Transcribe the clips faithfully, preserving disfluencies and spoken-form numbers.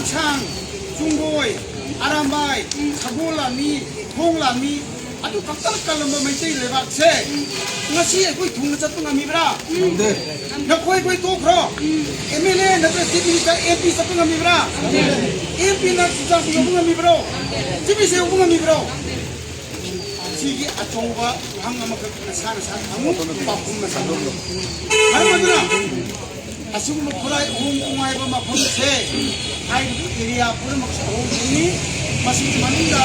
ꯁꯥꯡ, ꯆꯨꯡꯒꯣꯏ, ꯑꯔꯥꯝꯕꯥꯏ, ꯁꯒꯣꯜ ꯂꯥꯟꯃꯤ, ꯊꯣꯡ ꯂꯥꯟꯃꯤ, ꯑꯗꯨ ꯈꯛꯇꯅ ꯀꯜꯂꯝꯕ ꯃꯩꯇꯩ ꯂꯩꯕꯥꯛꯁꯦ ꯉꯁꯤ ꯑꯩꯈꯣꯏ ꯊꯨꯡꯅ ꯆꯠꯄ ꯉꯝꯃꯤꯕ꯭ꯔꯥ? ꯅꯈꯣꯏ ꯑꯩꯈꯣꯏ ꯇꯣꯛꯈ꯭ꯔꯣ꯫ ꯑꯦꯝ ꯑꯦꯜ ꯑꯦ ꯅꯠꯇ꯭ꯔ ꯆꯤꯐ ꯃꯤꯅꯤꯁꯇꯔ, ꯑꯦꯝ ꯄꯤ ꯆꯠꯄ ꯉꯝꯃꯤꯕ꯭ꯔꯥ? ꯑꯦꯝ ꯄꯤꯅ ꯆꯨꯔꯆꯥꯟꯄꯨꯔ ꯌꯧꯕ ꯉꯝꯃꯤꯕ꯭ꯔꯣ? ꯆꯤꯐ ꯃꯤꯅꯤꯁꯇꯔ ꯌꯧꯕ ꯉꯝꯃꯤꯕ꯭ꯔꯣ? ꯁꯤꯒꯤ ꯑꯆꯧꯕ ꯋꯥꯍꯪ ꯑꯃꯈꯛ ꯅꯁꯥ ꯅꯁꯥ ꯍꯪꯉꯨ, ꯄꯥꯎꯈꯨꯝ ꯃꯁꯥ꯫ ꯃꯔꯝ ꯑꯗꯨꯅ ꯑꯁꯤꯒꯨꯝꯕ ꯈꯨꯔꯥꯏ ꯑꯍꯣꯡ ꯅꯨꯡꯉꯥꯏꯕ ꯃꯐꯝꯁꯦ ꯍꯥꯏꯔꯤꯕ ꯑꯦꯔꯤꯌꯥ ꯄꯨꯝꯅꯃꯛꯁꯦ ꯑꯍꯣꯡꯕꯅꯤ꯫ ꯃꯁꯤꯒꯤ ꯃꯅꯨꯡꯗ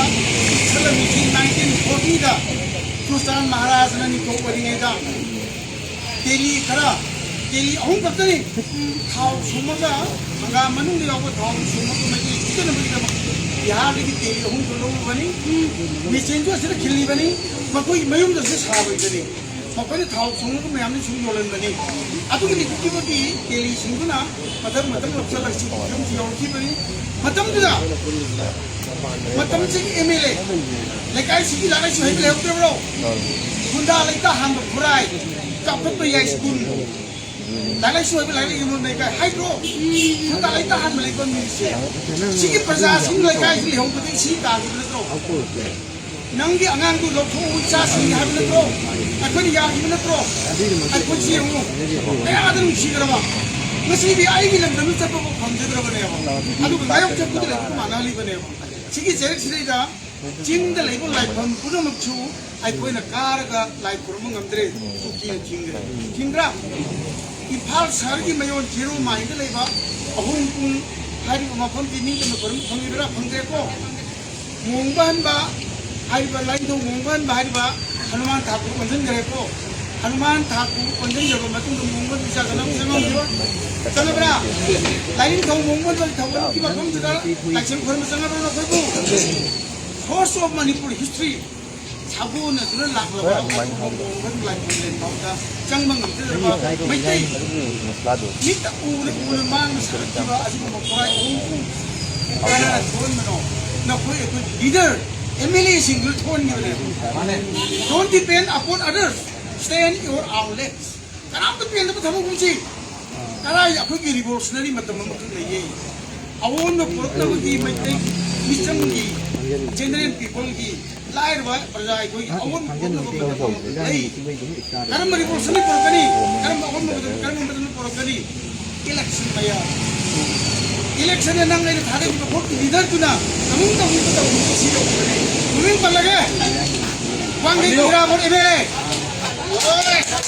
ꯄꯤꯛꯁꯜꯂꯝꯃꯤꯁꯤ ꯅꯥꯏꯟꯇꯤꯟ ꯐꯣꯔꯇꯤꯗ ꯁꯨꯜꯇꯥꯟ ꯃꯍꯥꯔꯥꯖꯅ ꯅꯤꯡꯊꯧ ꯑꯣꯏꯔꯤꯉꯩꯗ ꯇꯦꯂꯤ ꯈꯔ, ꯇꯦꯂꯤ ꯑꯍꯨꯝ ꯈꯛꯇꯅꯤ ꯊꯥꯎ ꯁꯨꯝꯃꯒ, ꯍꯪꯒꯥꯝ ꯃꯅꯨꯡꯗ ꯌꯥꯎꯕ ꯊꯥꯎ ꯁꯨꯝꯃꯒ ꯃꯩꯇꯩ ꯄꯤꯖꯅꯕꯒꯤꯗꯃꯛ ꯕꯤꯍꯥꯔꯗꯒꯤ ꯇꯦꯂꯤ ꯑꯍꯨꯝ ꯂꯧꯔꯨꯕꯅꯤ꯫ ꯃꯦꯆꯤꯟꯁꯨ ꯑꯁꯤꯗ ꯈꯤꯜꯂꯤꯕꯅꯤ꯫ ꯃꯈꯣꯏꯒꯤ ꯃꯌꯨꯝꯗꯁꯨ ꯁꯥꯕ ꯏꯕꯅꯤ꯫ ꯃꯈꯣꯏꯅ ꯊꯥꯎ ꯁꯨꯡꯉꯒ ꯃꯌꯥꯝꯅ ꯁꯨꯝ ꯌꯣꯜꯍꯟꯕꯅꯤ꯫ ꯑꯗꯨꯒꯤ ꯃꯤꯀꯨꯞꯀꯤꯃꯛꯇꯤ ꯇꯦꯂꯤꯁꯤꯡꯗꯨꯅ ꯃꯊꯪ ꯃꯊꯪ ꯂꯧꯁꯤꯜꯂꯛꯁꯤ ꯐꯤꯕꯝꯁꯤ ꯌꯧꯔꯛꯈꯤꯕꯅꯤ꯫ ꯃꯇꯝꯗꯨꯗ, ꯃꯇꯝꯁꯤꯒꯤ ꯑꯦꯝ ꯑꯦꯜ ꯑꯦ, ꯂꯩꯀꯥꯏꯁꯤꯒꯤ ꯂꯥꯏꯔꯤꯛ ꯂꯥꯏꯁꯨ ꯍꯩꯕ ꯂꯩꯍꯧꯗ꯭ꯔꯕ꯭ꯔꯣ? ꯒꯨꯟꯗꯥ ꯂꯩꯇꯥ ꯍꯥꯟꯕ ꯈꯨꯔꯥꯏ, ꯆꯥꯎꯈꯠꯄ ꯌꯥꯏ ꯁ꯭ꯀꯨꯜ, ꯂꯥꯏꯔꯤꯛ ꯂꯥꯏꯁꯨ ꯍꯩꯕ ꯂꯥꯏꯔꯤꯛ ꯍꯩꯕ ꯂꯩꯀꯥꯏ ꯍꯥꯏꯗ꯭ꯔꯣ? ꯒꯨꯟꯗꯥ ꯂꯩꯇꯥ ꯍꯥꯟꯕ ꯂꯩꯕ ꯃꯤꯁꯦ, ꯁꯤꯒꯤ ꯄ꯭ꯔꯖꯥꯁꯤꯡ ꯂꯩꯀꯥꯏꯁꯤ ꯂꯩꯍꯧꯕꯗꯒꯤ ꯁꯤ ꯇꯥꯈꯤꯕ ꯅꯠꯇ꯭ꯔꯣ? ꯅꯪꯒꯤ ꯑꯉꯥꯡꯗꯨ ꯂꯧꯊꯣꯛꯎ, ꯏꯆꯥꯁꯤꯡꯒꯤ ꯍꯥꯏꯕ ꯅꯠꯇ꯭ꯔꯣ? ꯑꯩꯈꯣꯏꯅ ꯌꯥꯈꯤꯕ ꯅꯠꯇ꯭ꯔꯣ? ꯑꯩꯈꯣꯏꯁꯤ ꯌꯦꯡꯉꯨ, ꯀꯌꯥꯗ ꯅꯨꯡꯁꯤꯈ꯭ꯔꯕ꯫ ꯉꯁꯤꯗꯤ ꯑꯩꯒꯤ ꯂꯝꯗꯝꯗ ꯆꯠꯄꯐꯥꯎ ꯐꯪꯖꯗ꯭ꯔꯕꯅꯦꯕ꯫ ꯑꯗꯨꯒ ꯉꯥꯌꯣꯛ ꯆꯠꯄꯗ ꯂꯩꯕꯒ ꯃꯥꯟꯅꯍꯜꯂꯤꯕꯅꯦꯕ꯫ ꯁꯤꯒꯤ ꯆꯩꯔꯛꯁꯤꯗꯩꯗ ꯆꯤꯡꯗ ꯂꯩꯕ ꯂꯥꯏꯐꯝ ꯄꯨꯝꯅꯃꯛꯁꯨ ꯑꯩꯈꯣꯏꯅ ꯀꯥꯔꯒ ꯂꯥꯏ ꯈꯨꯔꯨꯝꯕ ꯉꯝꯗ꯭ꯔꯦ, ꯀꯨꯀꯤꯅ ꯊꯤꯡꯈ꯭ꯔꯦ꯫ ꯊꯤꯡꯗ꯭ꯔꯥ? ꯏꯝꯐꯥꯜ ꯁꯍꯔꯒꯤ ꯃꯌꯣꯟ ꯖꯦꯔꯣ ꯃꯥꯏꯜꯗ ꯂꯩꯕ ꯑꯍꯣꯡ ꯄꯨꯡ ꯍꯥꯏꯔꯤꯕ ꯃꯐꯝꯗꯤ ꯅꯤꯡꯇꯝꯅ ꯈꯨꯔꯨꯝꯕ ꯐꯪꯉꯤꯕ꯭ꯔꯥ? ꯐꯪꯗ꯭ꯔꯦꯀꯣ꯫ ꯃꯣꯡꯕ ꯍꯟꯕ ꯍꯥꯏꯔꯤꯕ ꯂꯥꯏꯅꯤꯡꯊꯧ ꯃꯣꯡꯕ ꯍꯟꯕ ꯍꯥꯏꯔꯤꯕ ꯍꯅꯨꯃꯥꯟ ꯊꯥꯛꯄ ꯑꯣꯟꯁꯤꯟꯈ꯭ꯔꯦꯀꯣ꯫ ꯍꯅꯨꯃꯥꯟ ꯊꯥꯛꯄ ꯑꯣꯟꯁꯤꯟꯈ꯭ꯔꯕ ꯃꯇꯨꯡꯗ ꯃꯣꯡꯕ ꯍꯟꯕ ꯆꯪꯉꯝ-, ꯆꯪꯉꯝꯈꯤꯕ? ꯆꯪꯉꯕ꯭ꯔꯥ? ꯂꯥꯏꯅꯤꯡꯊꯧ ꯃꯣꯡꯕ ꯍꯟꯕ ꯊꯧꯒꯠꯈꯤꯕ ꯃꯐꯝꯗꯨꯗ ꯂꯥꯏꯁꯪ ꯈꯣꯏꯔꯝꯕ ꯆꯪꯉꯕ꯭ꯔꯥ ꯅꯈꯣꯏꯕꯨ? Source of Manipur history ꯁꯥꯒꯣꯟꯅꯗꯨꯅ ꯂꯥꯛꯂꯕ ꯑꯩꯈꯣꯏꯕꯨ ꯃꯣꯡꯕ ꯍꯟꯕ ꯂꯥꯏꯐꯝꯂꯦꯟ ꯐꯥꯎꯗ ꯆꯪꯕ ꯉꯝꯖꯗ꯭ꯔꯕ ꯃꯩꯇꯩ ꯃꯤꯠꯇ ꯎꯅ ꯎꯅ ꯃꯥꯡꯅ ꯁꯥꯔꯛꯈꯤꯕ ꯑꯁꯤꯒꯨꯝꯕ ꯈꯨꯔꯥꯏ ꯑꯍꯨꯝꯕꯨ ꯀꯅꯥꯅ ꯊꯣꯛꯍꯟꯕꯅꯣ? ꯅꯈꯣꯏ ꯑꯩꯈꯣꯏ ꯂꯤꯗꯔ ꯑꯦꯝ ꯑꯦꯜ ꯑꯦꯁꯤꯡꯗꯨꯅ ꯊꯣꯛꯍꯟꯈꯤꯕꯅꯦꯕ꯫ Don't depend upon others, stand your own legs. ꯀꯅꯥꯝꯇ ꯄꯦꯟꯗꯕ ꯊꯕꯛ ꯀꯨꯝꯁꯤ꯫ ꯀꯗꯥꯏ ꯑꯩꯈꯣꯏꯒꯤ ꯔꯤꯚꯣꯂꯨꯁꯅꯔꯤ ꯃꯇꯝ ꯑꯃꯈꯛ ꯂꯩꯌꯦ꯫ ꯑꯑꯣꯟꯕ ꯄꯨꯔꯛꯅꯕꯒꯤ ꯃꯩꯇꯩ ꯃꯤꯆꯝꯒꯤ, ꯖꯦꯅꯔꯦꯜ ꯄꯤꯄꯜꯒꯤ, ꯂꯥꯏꯔꯕ ꯄ꯭ꯔꯖꯥ ꯑꯩꯈꯣꯏꯒꯤ ꯑꯑꯣꯟꯕ ꯄꯨꯔꯛꯅꯕ ꯃꯇꯝ ꯂꯩ꯫ ꯀꯔꯝꯕ ꯔꯤꯚꯣꯂꯨꯁꯟ ꯄꯨꯔꯛꯀꯅꯤ? ꯀꯔꯝꯕ ꯑꯑꯣꯟꯕ ꯃꯇꯝ, ꯀꯔꯝꯕ ꯃꯇꯝꯗ ꯄꯨꯔꯛꯀꯅꯤ? ꯏꯂꯦꯛꯁꯟ ꯃꯌꯥ꯫ ꯏꯂꯦꯛꯁꯟꯗ ꯅꯪ ꯑꯩꯅ ꯊꯥꯗꯈꯤꯕ ꯚꯣꯠꯀꯤ ꯂꯤꯗꯔꯗꯨꯅ ꯀꯃꯥꯏꯅ ꯇꯧꯅꯤꯡꯕ ꯇꯧꯅꯤꯡꯕ ꯁꯤ ꯇꯧꯒꯗꯕꯅꯤ꯫ ꯃꯃꯤꯡ ꯄꯜꯂꯒꯦ꯫ ꯋꯥꯡꯂꯦꯟ ꯍꯤꯔꯥꯃꯣꯠ ꯑꯦꯝ ꯑꯦꯜ ꯑꯦ꯫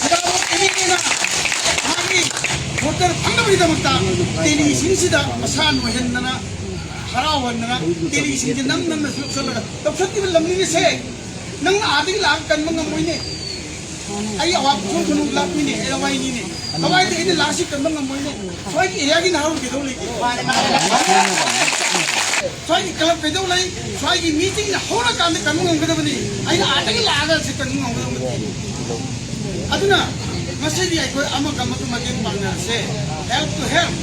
ꯍꯤꯔꯥꯃꯣꯠ ꯑꯦꯝ ꯑꯦꯜ ꯑꯦꯅ ꯃꯥꯒꯤ ꯚꯣꯇꯔ ꯐꯪꯅꯕꯒꯤꯗꯃꯛꯇ ꯇꯦꯂꯤꯁꯤꯡꯁꯤꯗ ꯃꯁꯥ ꯅꯣꯏꯍꯟꯗꯅ, ꯍꯔꯥꯎꯍꯟꯗꯅ ꯇꯦꯂꯤꯁꯤꯡꯁꯦ ꯅꯝ ꯅꯝꯅ ꯂꯧꯁꯜꯂꯒ ꯇꯧꯁꯟꯈꯤꯕ ꯂꯝꯅꯤꯅꯦꯁꯦ꯫ ꯅꯪꯅ ꯑꯥꯗꯒꯤ ꯂꯥꯛꯑꯒ ꯀꯟꯕ ꯉꯝꯃꯣꯏꯅꯦ꯫ ꯑꯩ ꯑꯋꯥꯡ ꯈꯨꯜ ꯈꯨꯅꯨ ꯂꯥꯛꯄꯤꯅꯦ, ꯑꯩ ꯂꯋꯥꯏꯅꯤꯅꯦ꯫ ꯂꯋꯥꯏꯗ ꯑꯩꯅ ꯂꯥꯛꯑꯁꯤ ꯀꯟꯕ ꯉꯝꯃꯣꯏꯅꯦ꯫ ꯁ꯭ꯋꯥꯏꯒꯤ ꯑꯦꯔꯤꯌꯥꯒꯤ ꯅꯍꯥꯔꯣꯜ ꯀꯩꯗꯧ ꯂꯩꯒꯦ? ꯁ꯭ꯋꯥꯏꯒꯤ ꯀ꯭ꯂꯕ ꯀꯩꯗꯧ ꯂꯩ? ꯁ꯭ꯋꯥꯏꯒꯤ ꯃꯤꯁꯤꯡꯅ ꯍꯧꯔꯀꯥꯟꯗ ꯀꯟꯕ ꯉꯝꯒꯗꯕꯅꯤ꯫ ꯑꯩꯅ ꯑꯥꯗꯒꯤ ꯂꯥꯛꯑꯒ ꯁꯤ ꯀꯟꯕ ꯉꯝꯒꯗꯕ ꯅꯠꯇꯦ꯫ ꯑꯗꯨꯅ ꯉꯁꯤꯗꯤ ꯑꯩꯈꯣꯏ ꯑꯃꯒ ꯑꯃꯒ ꯃꯇꯦꯡ ꯄꯥꯡꯅꯔꯁꯦ, help to help,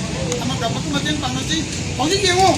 ꯑꯃꯒ ꯑꯃꯒ ꯃꯇꯦꯡ ꯄꯥꯡꯅꯁꯤ꯫ ꯍꯧꯖꯤꯛ ꯌꯦꯡꯉꯨ,